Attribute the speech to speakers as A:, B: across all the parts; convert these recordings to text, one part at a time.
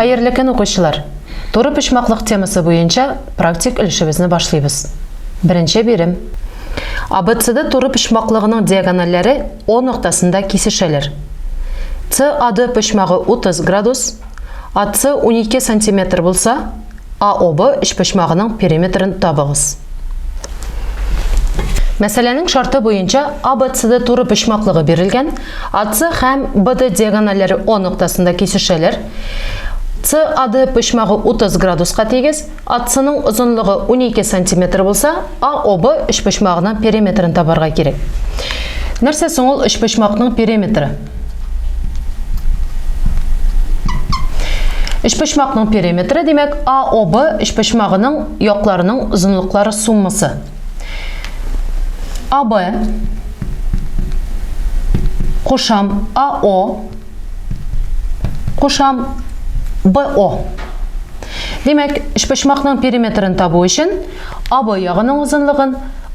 A: Хәерле көн, укучылар! Туры почмаклык темасы буенча практик өлешебезне башлыйбыз. Беренче бирем. АБЦД туры почмаклыгының диагональләре О ноктасында кисешәләр. САД почмагы 30 градус, АС 12 сантиметр булса, АОБ өчпочмагының периметрын табыгыз. Мәсьәләнең шарты буенча АБЦД туры почмаклыгы бирелгән, АС һәм БД диагональләре О ноктасында кисешәләр. САД почмагы 30 градуска тигез, АСның озынлыгы 12 сантиметр булса, АОБ өчпочмагының периметрын табарга кирәк. Нәрсә соң ул өчпочмакның периметры? Өчпочмакның периметры, димәк, АОБ өчпочмагының якларының озынлыклары суммасы. АБ кушам АО кушам БО. Димәк, өчпочмакның периметрын табу өчен АБ ягының озынлыгын,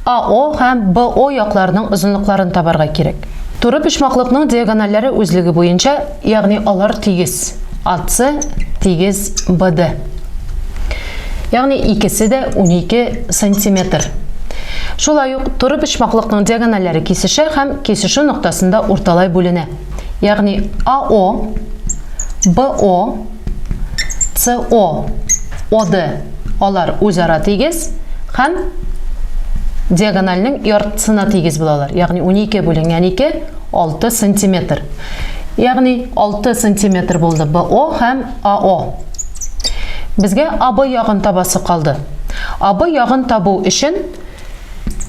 A: АО һәм БО якларының озынлыкларын табарга кирәк. Туры почмаклыкның диагональләре үзлеге буенча, ягъни алар тигез. АС тигез БД. Ягъни икесе дә 12 сантиметр. Шулай ук туры почмаклыкның диагональләре кисешә һәм кисешү ноктасында урталай бүленә. Ягъни АО, БО, СО, ОД алар үзара тигез һәм диагональнең яртысына тигез булалар. Ягъни 12 бүленгән 2 6 сантиметр. Ягъни 6 сантиметр булды БО һәм АО. Безгә АБ ягын табасы калды. АБ ягын табу өчен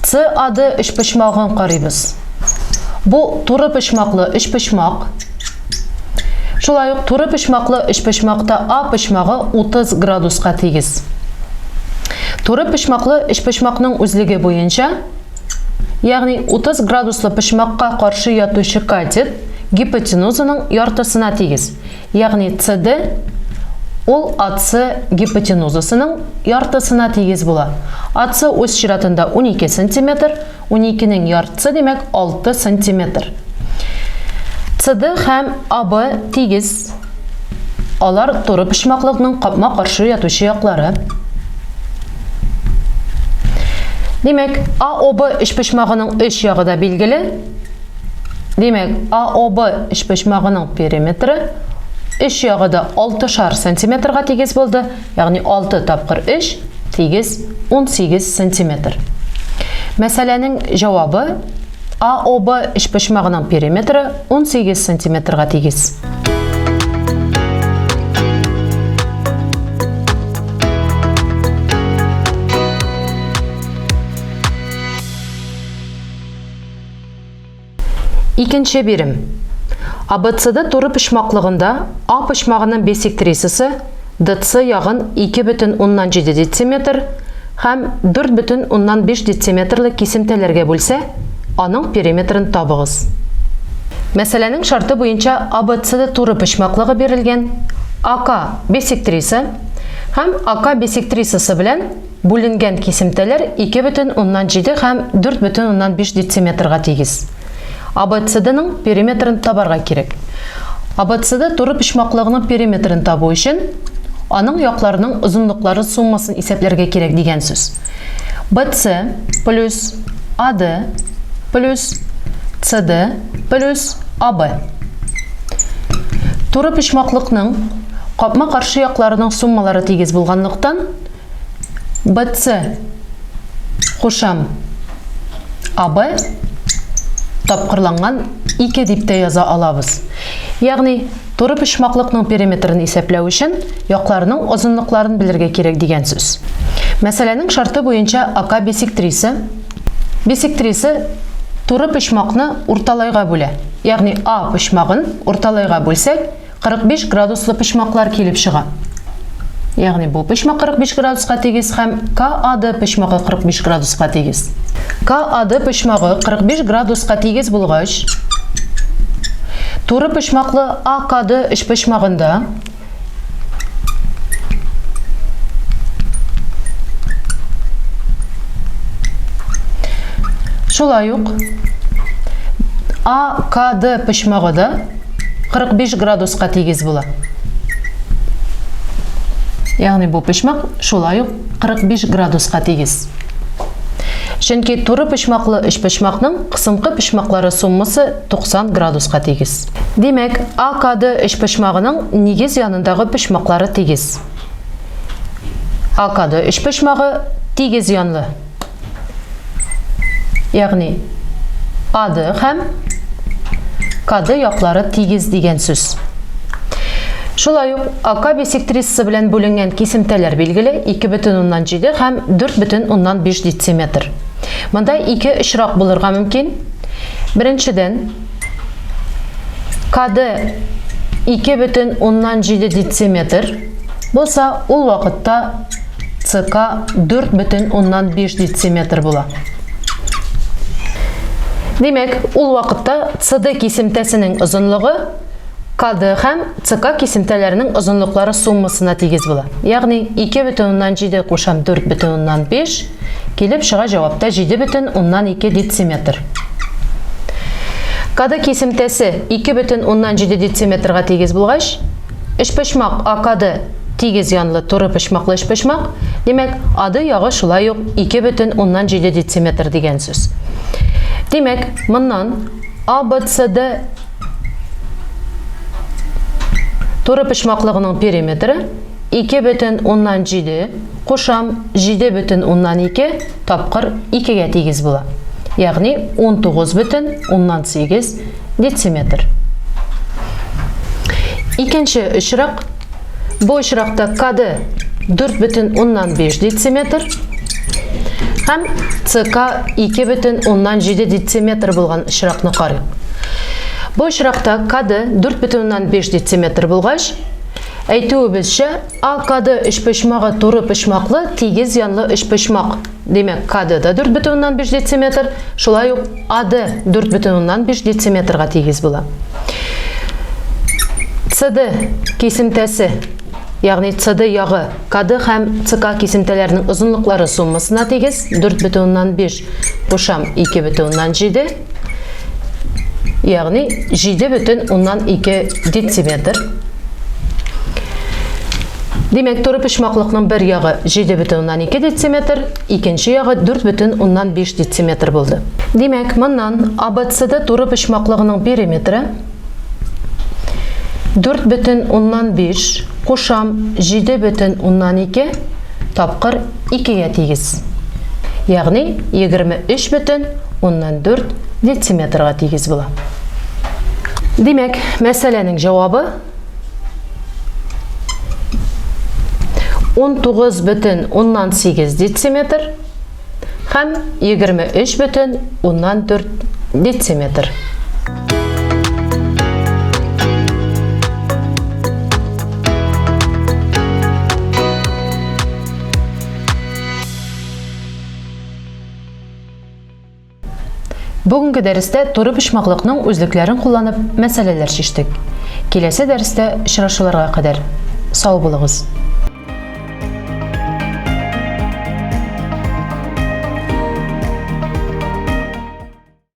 A: CAD өчпочмагын карыйбыз. Бу туры почмаклы өчпочмак. Шулай ук туры почмаклы өчпочмакта А почмагы 30 градуска тигез. Туры почмаклы өчпочмакның үзлеге буенча, ягъни 30 градуслы почмакка каршы ятучы катет гипотенузаның яртысына тигез. Ягъни CD ул АС гипотенузасының яртысына тигез була. АС үз чиратында 12 сантиметр, 12-нең яртысы, димәк, 6 сантиметр. CD һәм АБ тигез. Алар туры почмаклыкның капма-каршы ятучы яклары. Димәк, АОБ өчпочмагының өч ягы да билгеле. Димәк, АОБ өчпочмагының периметры өч ягы да 6 сантиметрга тигез булды, ягъни 6 тапкыр 3 тигез 18 сантиметр. Мәсьәләнең җавабы АОБ өчпочмагының периметры 18 сантиметрга тигез. Икенче бирем. АБЦД туры почмаклыгында А почмагының бисектрисасы ДЦ ягын 2,7 дециметр һәм 4,5 дециметрлы кисемтәләргә бүлсә, аның периметрын табыгыз. Мәсьәләнең шарты буенча АБЦД туры почмаклыгы бирелгән, АК бисектриса һәм АК бисектрисасы белән Бүленгән кисемтәләр 2,7 һәм 4,5 дециметрга тигез. АБЦДның периметрын табарга кирәк. АБЦД туры почмаклыгының периметрын табу өчен аның якларының озынлыклары суммасын исәпләргә кирәк дигән сүз. BC плюс AD плюс CD плюс AB. Туры почмаклыкның капма-каршы якларының суммалары тигез булганлыктан, БЦ кушам АБ тапкырланган 2 дип тә яза алабыз. Ягъни, туры почмаклыкның периметрын исәпләү өчен якларның озынлыкларын белергә кирәк дигән сүз. Мәсьәләнең шарты буенча АК бисектриса бисектриса туры почмакны урталайга бүлә. Ягъни А почмагын урталайга бүлсәк, 45 градуслы почмаклар килеп чыга. Ягъни бу почмак 45 градуска тигез һәм КАД почмагы 45 градуска тигез. КАД почмагы 45 градуска тигез булгач, туры почмаклы АКД өчпочмагында шулай ук АКД почмагы да 45 градуска тигез була. Ягъни бу почмак шулай ук 45 градуска тигез. Чөнки туры почмаклы өчпочмакның кысынкы почмаклары суммасы 90 градуска тигез. Димәк, АКД өчпочмагының нигез янындагы почмаклары тигез. АКД өчпочмагы тигез янлы. Ягъни АД һәм КД яклары тигез дигән сүз. Шулай ук АК бисектрисасы белән бүленгән кисемтәләр билгеле 2,7 һәм 4,5 дециметр. Монда ике очрак булырга мөмкин. Беренчедән, КД 2,7 дециметр булса, ул вакытта ЦК 4,5 дециметр була. Димәк, ул вакытта CD кисемтәсенең озынлыгы КД һәм ЦК кисемтәләренең озынлыклары суммасына тигез була. Ягъни 2,7 кушам 4,5 килеп чыга җавапта 7,2 дециметр. КД кисемтәсе 2,7 дециметрга тигез булгач, Өчпочмак АКД тигез янлы туры почмаклы өчпочмак, димәк, АД ягы шулай ук 2,7 дециметр дигән сүз. Димәк, моннан АБЦД туры почмаклыгының периметры 2,7 кушам 7,2 тапкыр 2-гә тигез була. Ягъни 19,8 дециметр. Икенче очрак. Бу очракта КД 4,5 дециметр һәм ЦК 2,7 дециметр булган очракны карыйк. Бу очракта КД 4,5 дециметр булгач, әйтүебезчә, АКД өчпочмагы туры почмаклы тигез янлы өчпочмак. Димәк, КД да 4,5 дециметр, шулай ук АД 4,5 дециметрга тигез була. СД кисемтәсе, ягъни СД ягы КД һәм ЦК кисемтәләренең озынлыклары суммасына тигез 4,5 кушам 2,7, ягъни 7,2 дециметр. Димәк, туры почмаклыкның бер ягы 7,2 дециметр, икенче ягы 4,5 дециметр булды. Димәк, моннан ABCD туры почмаклыгының периметры 4,5 кушам 7,2 тапкыр 2-гә тигез. Ягъни 23,4 дециметрга тигез була. Димәк, мәсьәләнең җавабы 19,8 дециметр һәм 23,4 дециметр. Бүгенге дәрестә туры почмаклыкның үзлекләрен кулланып мәсьәләләр чиштек. Киләсе дәрестә очрашуларга кадәр. Сау булыгыз!